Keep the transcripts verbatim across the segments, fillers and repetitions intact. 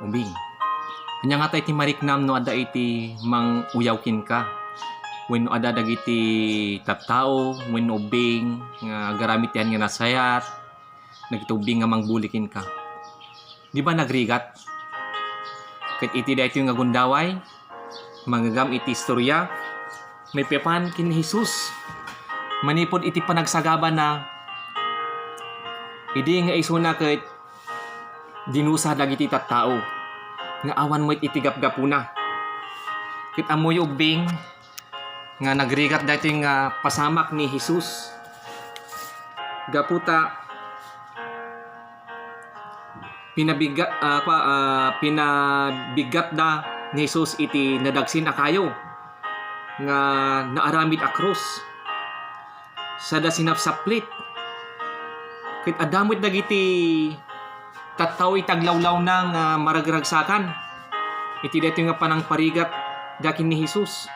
Ubing. Ania ngata iti mariknam no adda iti mang-uyaw kenka? Wenno adda dagiti tattao wenno ubing nga agaramid ti ania nga nasayaat, dagiti ubing nga mangbuli kenka? Di ba nagrigat? Ket iti daytoy nga gundaway, mangngegam iti istorya, maipapan ken ni Jesus. Manipud iti panagsagabana, idi nga isuna ket dinusa dagiti tattao nga awan met iti gapgapuna. Ket ammoyo ubing nga nagrigat daytoy nga pasamak ni Jesus. Gapu ta pinabiga-, ah, kua-, ah, pinabigatda ni Jesus iti nadagsen a kayo nga naaramid a krus. Sada sinapsaplit. Ket adda met dagiti tattao iti aglawlawna nga maragragsakan iti daytoy nga panangparigatda ken ni Jesus.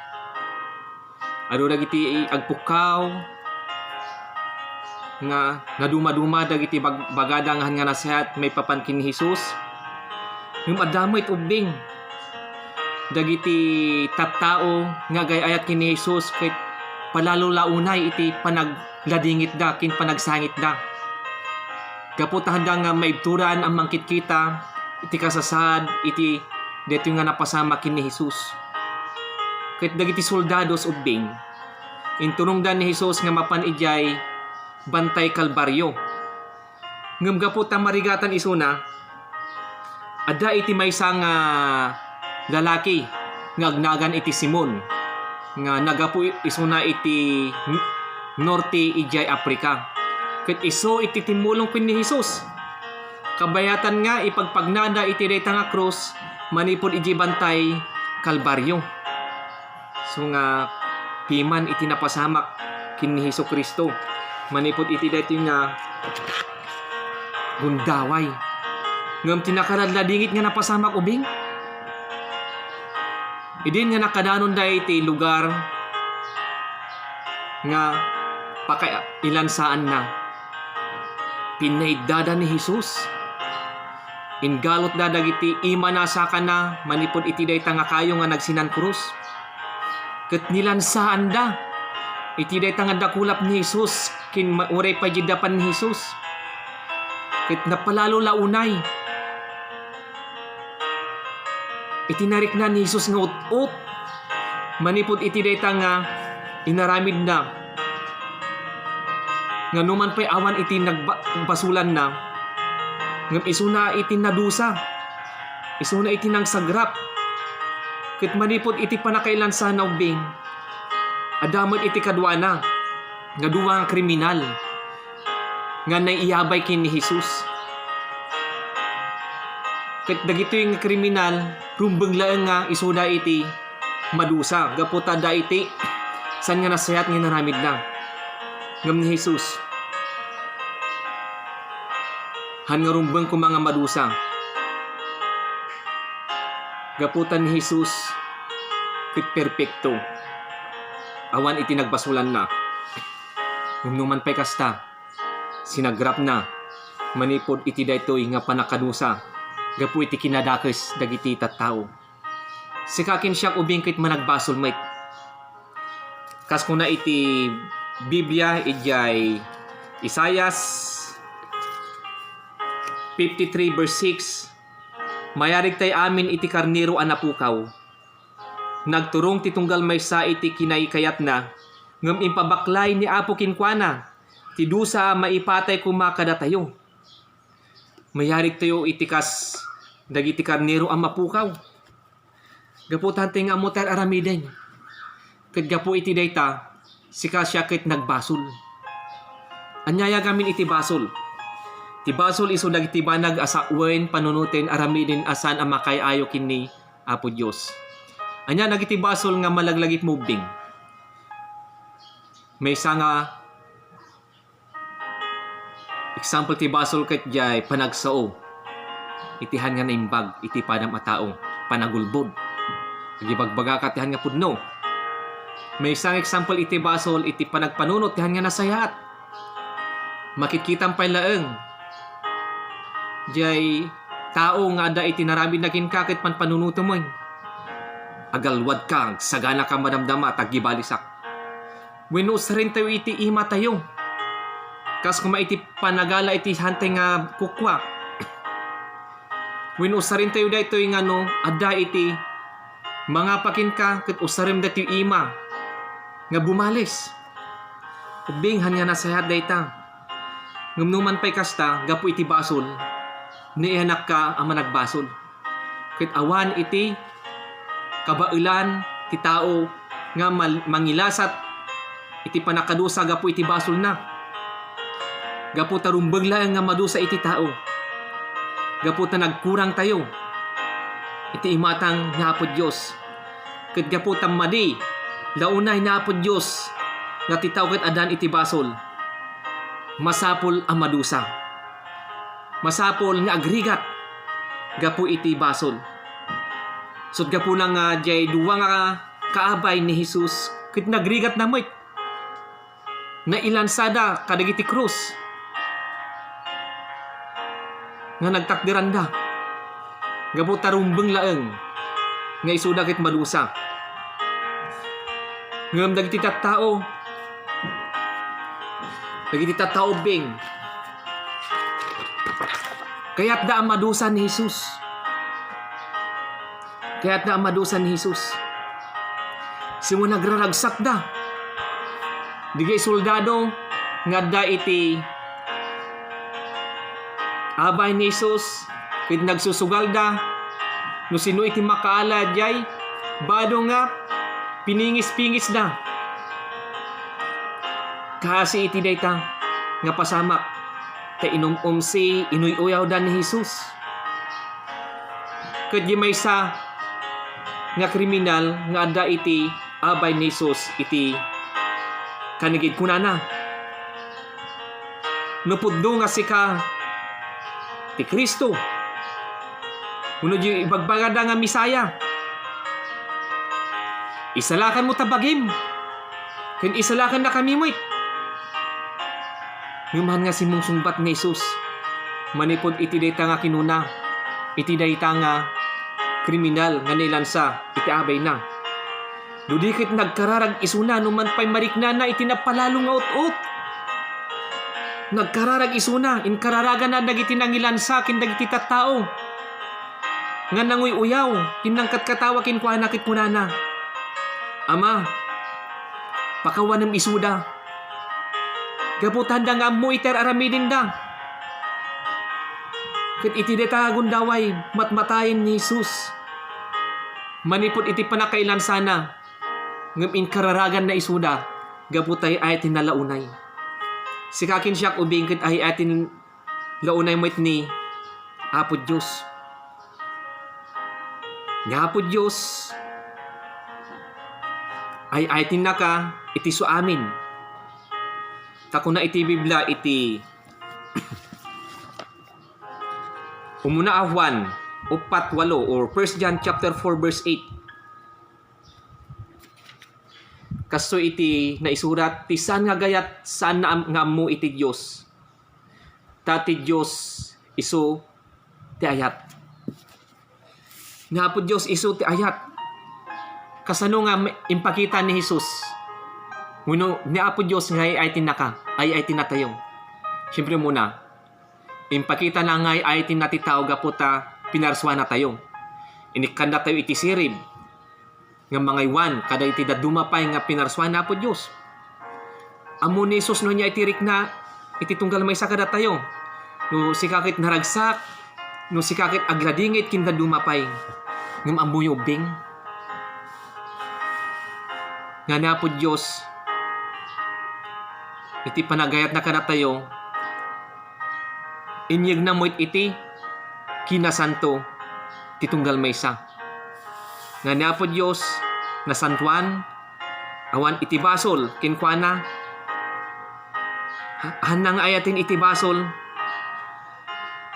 Adu dagiti agpukkaw nga nadumaduma dagiti bag-, bagada nga han nga nasayaat maipapan ken ni Jesus. Ngem adda met ubing dagiti tattao nga agay-ayat ken ni Jesus ket palalo la unay iti panagladingitda ken panagsangitda. Gapu ta handa nga maibturan a mangkitkita iti kasasaad iti daytoy nga napasamak ken ni Jesus. Ket dagiti soldados ubing, inturongda ni Jesus nga mapan idiay Bantay Kalbario. Ngem gapu ta marigatan isuna, adda iti maysa nga lalaki nga agnagan iti Simon, nga naggapu isuna iti n-, norte idiay Africa. Ket isu iti timmulong ken ni Jesus. Kabayatan nga ipagpagnada iti dayta nga krus manipud idiay Bantay Kalbario. So nga piman iti napasamak ken ni Jesu-Cristo manipud iti daytoy nga gundaway. Ngem ti nakaladladingit nga napasamak ubing, idin nga nakadanonda iti lugar nga pakailansaanna, pinaiddada ni Jesus. Inggalutda dagiti imana sakana manipud iti dayta nga kayo nga nagsinan-krus. Ket nilansaanda iti dayta nga dakulap ni Jesus ken ma-, uray pay diay dapan ni Jesus. Ket napalalo la unay iti narikna ni Jesus nga ut-ot manipud iti dayta nga inaramidna. Nga numan pay awan iti nagba-, basolanna, ngem isuna iti nadusa, isuna iti nangsagrap. Ket manipud iti pannakailansana ubing, adda met iti kaduana nga dua nga kriminal nga naiyabay ken ni Jesus. Ket dagitoy nga kriminal, rumbeng laeng nga isuda iti madusa gapu ta adda iti saan nga nasayaat nga inaramidna. Ngem ni Jesus, han nga rumbeng koma nga madusa. Gapu ta ni Jesus ket perpekto. Awan iti nagbasolanna. Ngem numan pay kasta, sinagrapna manipud iti daytoy nga pannakadusa gapu iti kinadakes dagiti tattao. Sika ken siak ubing ket managbasol met. Kas kuna iti Biblia, idiay Isaias fifty-three verse six, "Mayarigtay amin iti karnero a napukaw. Nagturong ti tunggal maysa iti kinaykayatna, ngem impabaklay ni Apo kenkuana ti dusa a maipatay koma kadatayo." Mayarigtayo iti kas dagiti karnero a mapukaw. Gapu ta hantay nga ammo tayo aramiden. Ket gapu iti dayta, sika siak ket nagbasol. Ania yagamin iti basol? Ti basol isu dagiti banag a sawen panunoten aramiden a saan a makaay-ayo ken ni Apo Dios. Ania dagiti basol nga malaglagipmo ubing? Maysa nga example ti basol ket diay panagsao iti han nga naimbag iti padam a tao, panagulbod. Agibagbagaka ti han nga pudno. Maysa nga example iti basol iti panagpanunot ti han nga nasayaat. Makitkitam pay laeng diay tao nga adda iti naramidna kenka ket panpanunotem. Agalwadka, agsaganaka madamdama ta aggibalisak. Wenno usarentayo iti imatayo, kas koma iti panagala iti hantay nga kukua. Wenno usarentayo daytoy nga no adda iti mangapa kenka ket usarem daytoy ima nga bumalis. Ubbing, haan nga nasayaat dayta. Ngem numan pay kasta, gapu iti basol, naiyanakka a managbasol. Ket awan iti kabaelan ti tao nga mal-, mangilasat iti pannakadusa gapu iti basolna. Gapu ta rumbeng laeng nga madusa iti tao. Gapu ta nagkurangtayo iti imatang ni Apo Dios. Ket gapu ta madi la unay ni Apo Dios nga ti tao ket adan iti basol, masapul a madusa. Masapul nga agrigat gapu iti basol. Ket gapuna nga diay dua nga kaabay ni Jesus ket nagrigatna met. Nailansada kadagiti krus nga nagtakderanda. Gapu ta rumbeng laeng nga isuda ket madusa. Ngem dagiti tattao, dagiti tattao ubbing, kayatda a madusa ni Jesus. Kayatda a madusa ni Jesus. Simon, nagraragsakda. Dagiti soldado nga adda iti abay ni Jesus, ket nagsusugalda no sino iti makaala diay bado nga piningis-pingisda. Kaasi iti dayta nga pasamak, ta inum-umsi, inuy-uyawda ni Jesus. Ket di maysa nga kriminal nga adda iti abay ni Jesus iti kanigid, kunana, "No pudno nga sika ti Cristo, wenno di ibagbagada nga Messiah, isalakanmo ta bagim, ken isalakannakami met." Ngem haan nga simmungsungbat ni Jesus manipud iti dayta nga kinuna iti dayta nga kriminal nga nailansa iti abayna. No di ket nagkararag isuna, numan pay mariknana iti napalalo nga ut-ot. Nagkararag isuna, inkararagana dagiti nangilansa ken dagiti tattao nga nanguy-uyaw ken nangkatkatawa kenkuana ket kunana, "Ama, pakawanem isuda. Gapu ta haanda nga ammo iti ar-aramidenda." Ket iti dayta nga gundaway, matmatayen ni Jesus manipud iti pannakailansana, ngem inkararaganna isuda gapu ta ay-ayatenna la unay. Sika ken siak ubbing ket ay-ayaten la unay met ni Apo Dios. Ni Apo Dios, ay-ayatennaka iti isu amin. Ta kuna iti Biblia iti Umuna a Juan uppat walo, or First John chapter four verse eight. Kastoy iti naisurat, ti saan nga gayat, saan na am-, nga ammo iti Dios. Ta ti Dios isu ti ayat. Ni Apo Dios isu ti ayat. Kasano nga ma-, impakita ni Jesus wenno ni Apo Dios nga ay-ayatennaka, ay-ayatennatayo? Siyempre muna, impakitana nga ay-ayatenna ti tao gapu ta pinarsuanatayo. Inikkannatayo iti sirib nga mangaywan kadagiti dadduma pay nga pinarsuan ni Apo Dios. Ammo ni Jesus no ania iti rikna iti tunggal maysa kadatayo. No sika ket naragsak, no sika ket agladingit ken dadduma pay, ngem ammoyo ubbing nga ni Apo Dios iti panagayatna kadatayo, inyegna met iti kinasanto ti tunggal maysa. Nga ni Apo Dios nasantoan, awan iti basol kenkuana. Ha-, haanna nga ayaten iti basol.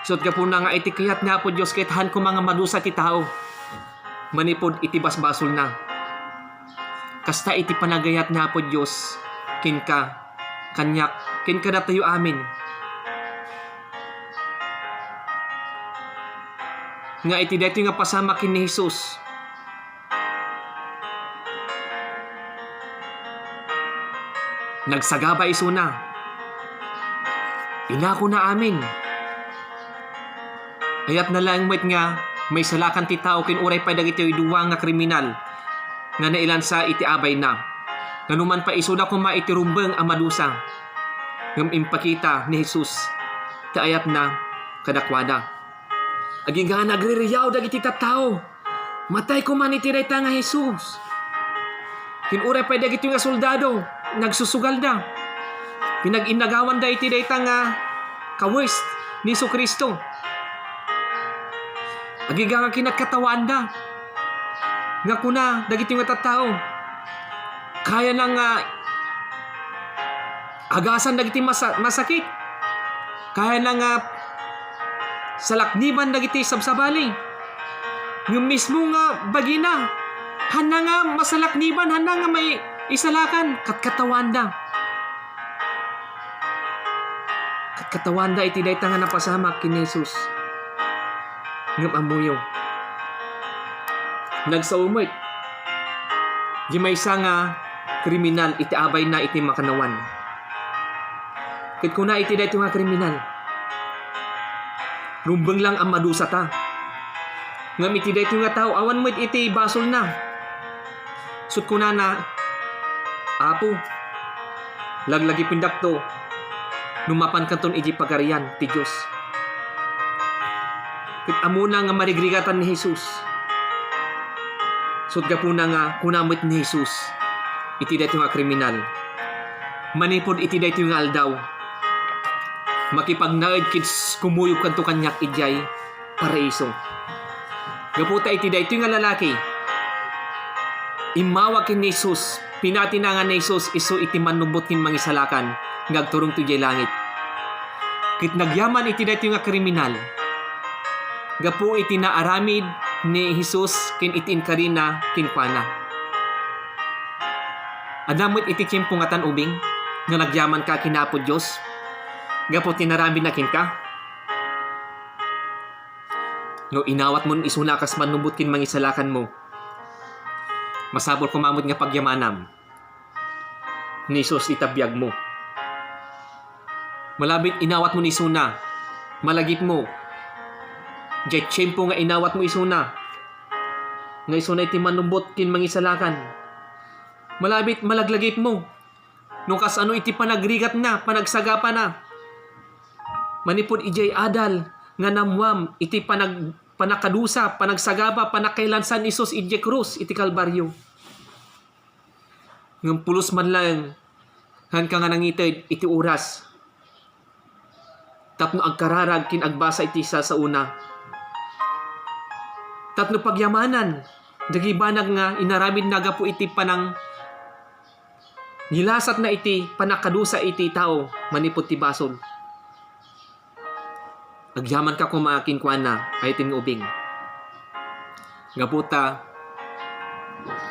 Isut' gapuna nga iti kayat ni Apo Dios ket haan koma nga madusa ti tao manipud iti basbasolna. Kasta iti panagayat ni Apo Dios kenka, kaniak, ken kadatayo amin. nga iti daytoy nga pasamak ken ni Jesus, nagsagaba isuna. Inakona amin. Ayatna laeng met nga maisalakan ti tao ken uray pay dagitoy dua nga kriminal nga nailansa iti abayna. Nga numan pay isuna koma iti rumbeng a madusa, ngem impakita ni Jesus ti ayatna kadakuada. Agingga nagririyaw dagiti tattao. Matay koma iti dayta nga Jesus. Ken uray pay dagitoy nga soldado, nagsusugalda. Pinag-innagawanda iti dayta nga kawes ni Jesu-Cristo. Agingga nga kinatkatawaanda. Nga kuna dagitoy nga tattao, kayana nga agasan dagiti masa-, masakit. Kayana nga salakniban dagiti sabsabali. Ngem mismo nga bagina, hanna nga masalakniban, hanna nga maisalakan, katkatawaanda. Katkatawaanda iti dayta nga napasamak ken ni Jesus. Ngem ammoyo, nagsao met diay maysa nga kriminal iti abayna iti makannawan. Ket kuna iti daytoy nga kriminal, "Rumbeng lang a madusata. Ngem iti daytoy nga tao, awan met iti basolna." Ket kunana, "Apo, laglagipendakto no mapankanton idiay Pagarian ti Dios." Ket ammona nga marigrigatan ni Jesus. Ket gapuna nga kuna met ni Jesus iti daytoy nga kriminal, "Manipud iti daytoy nga aldaw, makipagnaed ket kumuyogkanto kaniak idiay Paraiso." Gapu ta iti daytoy nga lalaki, immawag ken ni Jesus, pinatina nga ni Jesus isu iti Mannubbot ken Mangisalakan nga agturongto idiay langit. Ket nagyaman iti daytoy nga kriminal, gapu iti naaramid ni Jesus ken iti inkarina kenkuana. Adda met iti tiempo ngatan, ubing, nga nagyamanka ken Apo Dios gapu ti inaramidna kenka? No inawatmon isuna a kas Mannubbot ken Mangisalakanmo, masapul koma met nga pagyamanam ni Jesus ita biagmo. Malabit inawatmon isuna, malagipmo, diay tiempo nga inawatmo isuna, nga isuna iti Mannubbot ken Mangisalakan. Malabit malaglagipmo, no kasano iti panagrigatna, panagsagapana, manipud idiay adal nga nammuam iti panag-, panakadusa, panagsagaba, panakailansan ni Jesus idiay krus iti Kalbario. Ngem pulos man laeng, hanka nga nangited iti oras tapno agkararag ken agbasa iti sasaona, tapno pagyamanan dagiti banag nga inaramidna gapu iti panang-, ngilasatna iti panakadusa iti tao manipud ti basol. Agyamanka koma kenkuana, ay-ayaten nga ubing. Gapu ta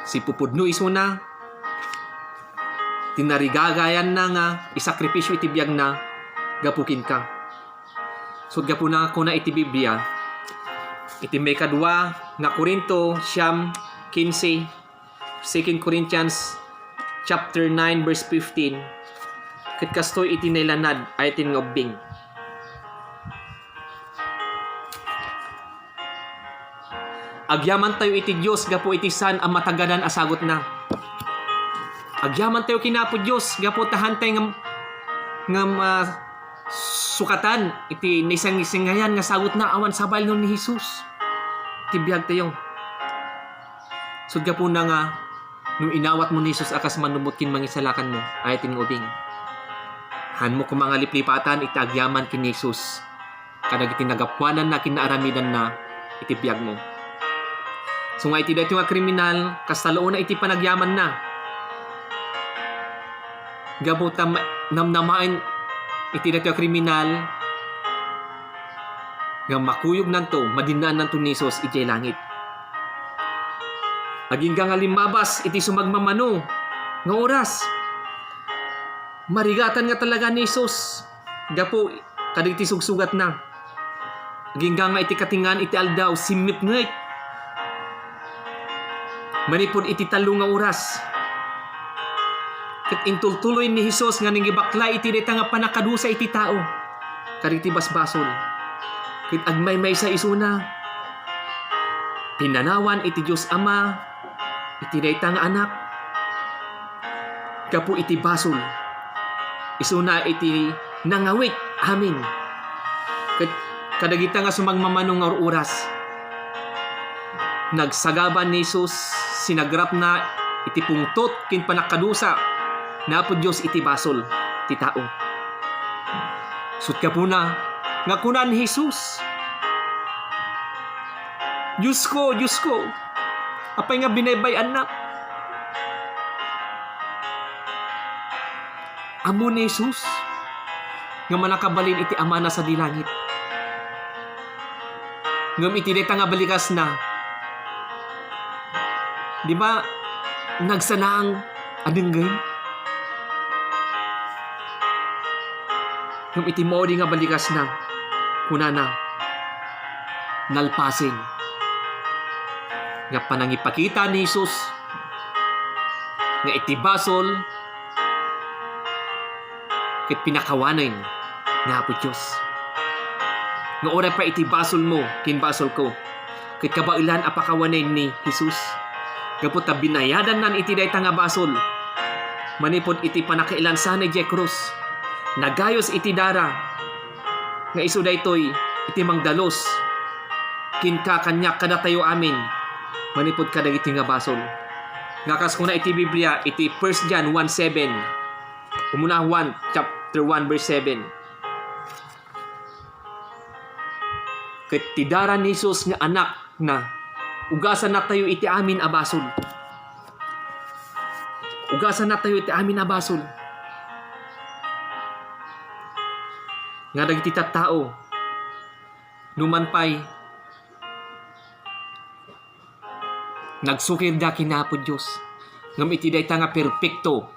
sipupudno isuna ti narigagayanna nga isakripisio iti biagna gapu kenka. Ket gapuna, kuna iti Biblia, iti maikadua nga Corinto siam quince, Second Corinthians chapter nine, verse fifteen, ket kastoy iti nailanad, ay-ayaten nga ubbing. Agyamantayo iti Dios gapu iti saan a matagadan a sagutna. Agyamantayo ken Apo Dios gapu ta haantay ngem, ngem, ah, sukatan iti naisangsingayan nga sagutna awan sabali no ni Jesus ti biagtayo. Ket gapuna nga, no inawatmo ni Jesus a kas Mannubbot ken Mangisalakanmo, ay-ayaten nga ubing, hanmo koma nga liplipatan iti agyaman ken ni Jesus kadagiti nagapuananna ken naaramidanna iti biagmo. Isuna iti daytoy nga kriminal, kasta la unay iti panagyamanna. Gapu ta ma-, namnamaen iti daytoy a kriminal nga makuyognanto, madinnaannanto ni Jesus idiay langit. Agingga nga limmabas iti sumagmamano nga oras, marigatan nga talaga ni Jesus gapu kadagiti sugsugatna. Agingga nga iti katengngaan iti aldaw, simmipnget. Manipud iti tallo nga oras, ket intultuloy ni Jesus nga nangibaklay iti dayta nga pannakadusa iti tao kadagiti basbasol. Ket agmaymaysa isuna, pinanawan iti Dios Ama, iti dayta nga anak, gapu iti basol. Isuna iti nangawit amin. Ket kadagita nga sumagmamano nga ur-uras, nagsagaba ni Jesus, sinagrapna iti pungtot ken pannakadusa ni Apo Dios iti basol ti tao. Ket gapuna nga kuna ni Jesus, "Diosko, Diosko, apay nga binaybay-annak?" Ammo ni Jesus nga mannakabalin iti Amana sadi langit. Ngem iti dayta nga balikasna, di ba, nagsalaang a denggen? Ngem iti maudi nga balikasna, kunana, nalpasen nga panangipakita ni Jesus nga iti basol ket pinakawanen ni Apo Dios. Nga uray pay iti basolmo ken basolko, ket kabaelan a pakawanen ni Jesus. Gapu ta binayadannan iti dayta nga basol manipud iti pannakailansana idiay krus. Nagayus iti dara nga isu daytoy iti mangdalus kenka, kaniak, kadatayo amin manipud kadagiti nga basol. Nga kas kuna iti Biblia iti First John one seven, umuna Juan chapter one verse seven. Ket ti dara ni Jesus nga Anakna, ugasannatayo iti amin a basol. Ugasannatayo iti amin a basol. Nga dagiti tattao, numan pay, nagsukirda ken Apo Dios, ngem iti dayta nga perpekto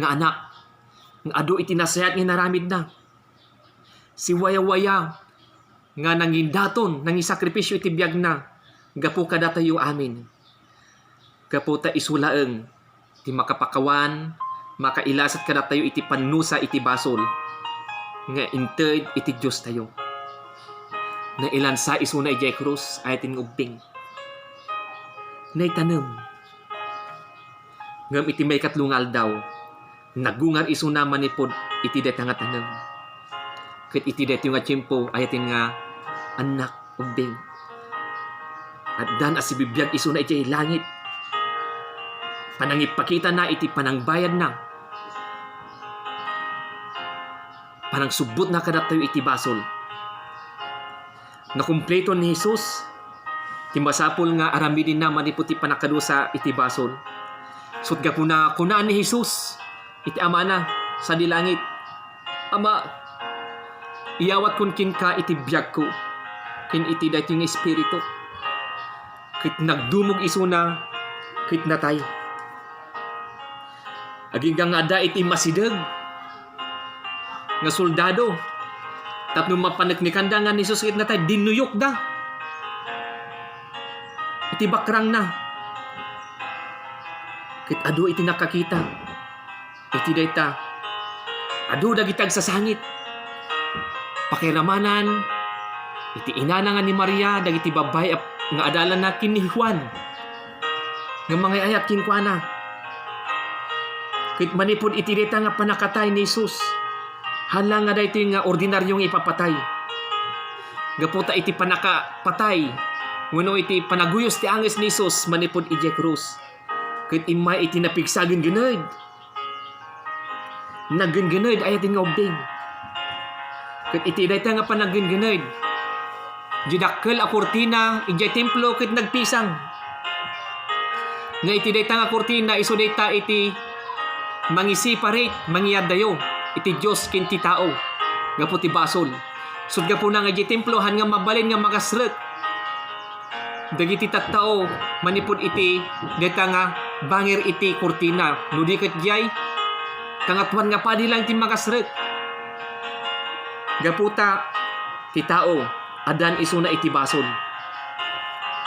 nga Anak, nga adu iti nasayaat nga inaramidna, siwayawaya nga nangindaton, nangisakripisio iti biagna gapu kadatayo amin. Gapu ta isu laeng ti makapakawan, makailasat kadatayo iti pannusa iti basol nga inted iti Diostayo. Nailansa isuna idiay krus, ayaten nga ubbing. Naitanem. Ngem iti maikatlo nga aldaw, nagungar isuna manipud iti dayta nga tanem. Ket iti daytoy nga tiempo, ayaten nga annak, ubbing. Addan a sibibiag isuna idiay langit. Panangipakitana iti panangbayadna. Panangsubbotna kadatayo iti basol. Nakumpleto ni Jesus ti masapul nga aramidenna manipud ti pannakadusa iti basol. Ket gapuna, kuna ni Jesus iti Amana sadi langit, "Ama, iyawatkon kenka iti biagko ken iti daytoy nga espiritu." Ket nagdumog isuna ket natay. Agingga nga adda iti masideg nga soldado tapno mapaneknekanda nga ni Jesus ket natay, dinnuyokda iti bakrangna. Ket adu iti nakakita iti dayta, adu dagiti agsasangit. Pakiramanan iti inana nga ni Maria dagiti babbai a, nga adalanna ken ni Juan nga mangay-ayat kenkuana. Ket manipud iti dayta nga pannakatay ni Jesus, haan la nga daytoy nga ordinario nga ipapatay. Gapu ta iti pannakapatay wenno iti panaguyos ti anges ni Jesus manipud idiay krus, ket immay iti napigsa a genggened. Naggenggened, ayaten nga ubbing. Ket iti dayta nga panaggenggened, diay dakkel a kurtina idiay templo ket nagpisang. Nga iti dayta nga kurtina, isu dayta iti mangi-separate, mangiaddayo iti Dios ken ti tao gapu ti basol. Ket gapuna nga idiay templo, haan nga mabalin nga magasrek dagiti tattao manipud iti dayta nga bangir iti kurtina, no di ket diay Kangatoan nga Padi laeng ti magasrek. Gapu ta ti tao, adan isuna iti basol.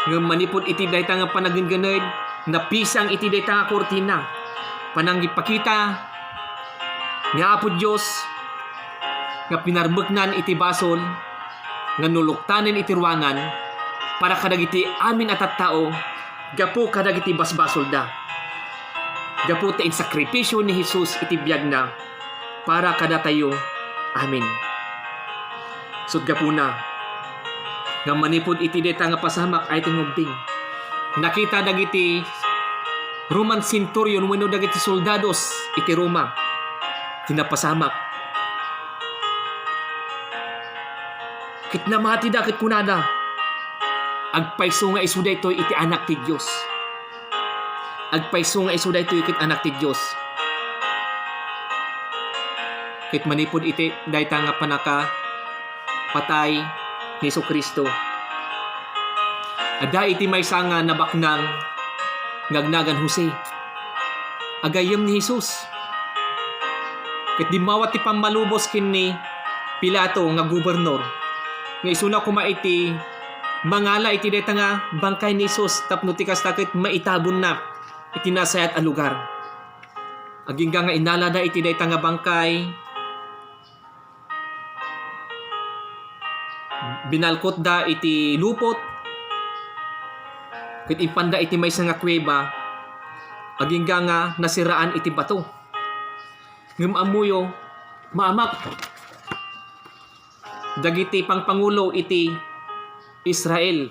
Ngem manipud iti dayta nga panagenggened, napisang iti dayta nga kurtina. Panangipakita ni Apo Dios nga pinarmeknan iti basol nga nuluktanen iti ruangan para kadagiti amin a tattao gapu kadagiti basbasolda. Gapu ta insakripisio ni Jesus iti biagna para kadatayo amin. Sut gapuna, nga manipud iti dayta nga pasamak ay tingubbing, nakita dagiti Roman centurion wenno dagiti soldados iti Roma ti napasamak. Ket namatida ket kunada, "Agpayso nga isu daytoy iti Anak ti Dios." Agpayso nga isu daytoy ket Anak ti Dios. Ket manipud iti dayta nga pannakapatay ni Jesu-Cristo, adda iti maysa nga nabaknang nga agnagan Jose. Agayyem ni Jesus. Ket dimmawat ti pammalubos ken ni Pilato nga gobernador, nga isuna koma iti mangala iti dayta nga bangkay ni Jesus tapno ti kasta ket maitabonna iti nasayaat a lugar. Agingga nga inalada iti dayta nga bangkay, binalkotda iti lupot, ket impanda iti maysa nga kuweba, agingga nga nasiraan iti bato. Ngem ammoyo, maamak dagiti pangpangulo iti Israel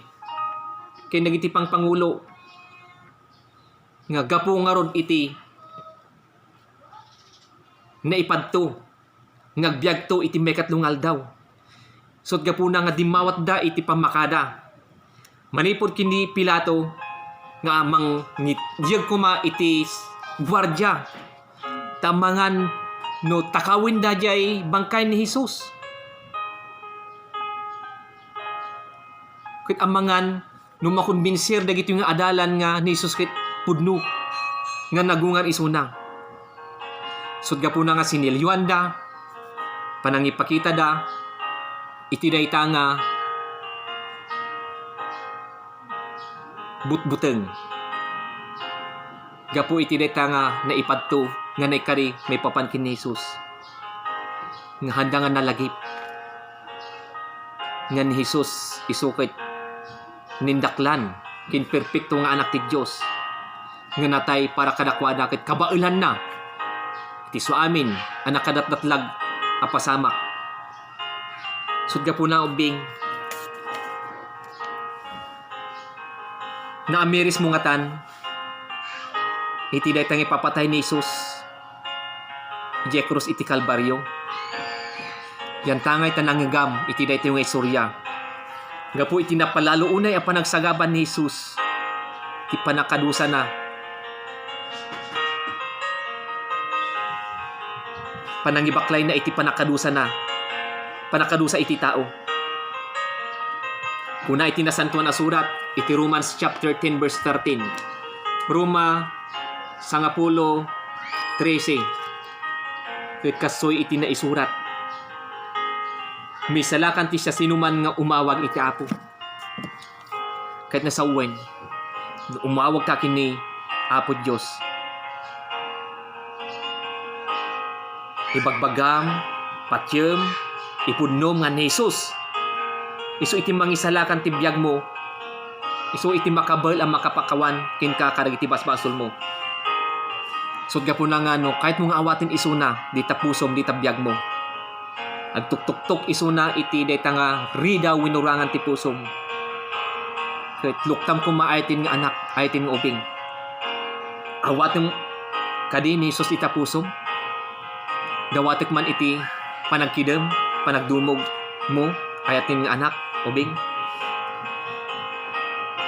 ken dagiti pangpangulo nga gapu ngarud iti naipadto nga agbiagto iti maikatlo nga aldaw. Sut gapuna nga dimmawatda iti pammakada. Manipud ken ni Pilato nga mangidyeg koma iti guardia ta amangan no takawenda diay bangkay ni Jesus. Ket amangan no makonbinsir dagitoy nga adalan nga ni Jesus ket pudno nga nagungar isuna. Sut gapuna nga sinilioanda, panangipakitada iti dayta nga butbuteng. Gapu iti dayta nga naipadto nga naikari maipapan ken ni Jesus, nga handa nga nalagip nga ni Jesus isu ket nindaklan ken perpekto nga Anak ti Dios, nga natay para kadakuada ket kabaelanna iti isu amin a nakadatdatlag a pasamak. Sut gapuna, ubbing, naamirismo ngatan iti dayta nga ipapatay ni Jesus idiay krus iti Kalbario. Yantangay ta nangngegam iti daytoy nga istorya. Gapu iti napalalo unay a panagsagaban ni Jesus ti pannakadusana, panangibaklayna iti pannakadusana, pannakadusa iti tao. Kuna iti Nasantoan a Surat iti Romans chapter ten, verse thirteen. Roma sangapulo trese. Ket kastoy iti naisurat, "Maisalakan ti siasinoman nga umawag iti Apo." Ket nasawen, no umawagka ken ni Apo Dios, ibagbagam, patiem, ipudnom nga ni Jesus isu iti mangisalakan ti biagmo, isu iti makabael a makapakawan kenka kadagiti basbasolmo. Sut gapuna nga no kayatmo nga awaten isuna dita pusom, dita biagmo, agtuktuktok isuna iti dayta nga rida wenno ruangan ti pusom. Ket luktam koma, ayaten nga anak, ayaten nga ubing. Awatem kadi ni Jesus ita pusom? Dawatek man iti panagkidem, panagdumog mo, ayaten nga anak, ubing.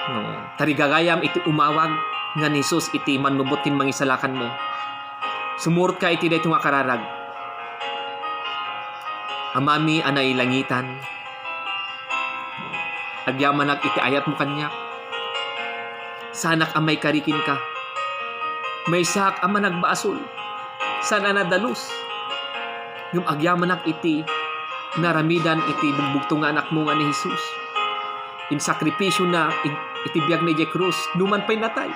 No, tarigagayam iti umawag nga ni Jesus iti mannubot ken mangisalakanmo. Sumurotka iti daytoy nga kararag. Amami a nailangitan, agyamanak iti ayatmo kaniak. Saanak a maikari kenka. Maysaak a managbasol. Saan a nadalus. Ngem agyamanak iti Naramidan iti bugbugto nga anakmo nga ni Jesus. Insakripisyona id-, iti biag na idiay krus, numan pay natay.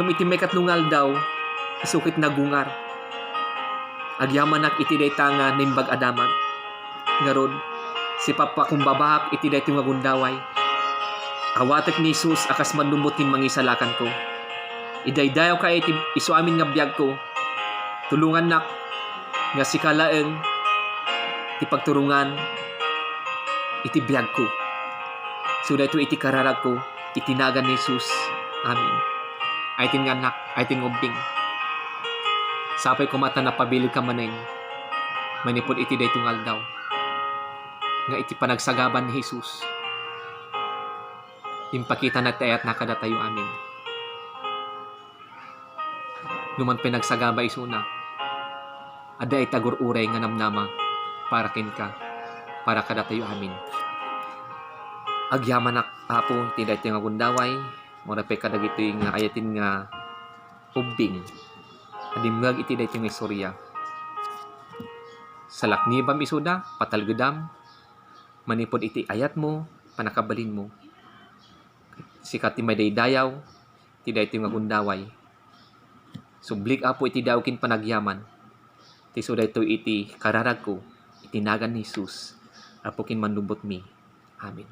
Ngem iti maikatlo nga aldaw, isu ket nagungar. Agyamanak iti dayta nga naimbag a damag. Ngarud, sipapakumbabak iti daytoy nga gundaway. Awatek ni Jesus a kas mannumbot ken mangisalakanko. Idaydayawka iti isu amin nga biagko. Tulongannak nga sika laeng ti pagturongan iti biagko. So daytoy iti kararagko iti nagan ni Jesus. Amen. Ayten nga annak, ayten nga ubbing. Sapay koma ta napabilidka manen manipud iti daytoy nga aldaw nga iti panagsagaba ni Jesus, impakitana ti ayatna kadatayo amin. Numan pay nagsagaba isuna, adda iti agur-uray nga namnama para kenka, para kadatayo amin. Agyamanak, Apo, iti daytoy nga gundaway, uray pay kadagitoy nga ayaten nga ubbing a dimngeg iti daytoy nga istorya. Salaknibam isuda, patalgedam manipud iti ayatmo, pannakabalinmo. Sika ti madaydayaw ti daytoy nga gundaway. Sublik, Apo, iti dayaw ken panagyaman. Ti isu daytoy iti kararagko, iti nagan ni Jesus, Apo ken Mannubbotmi. Amen.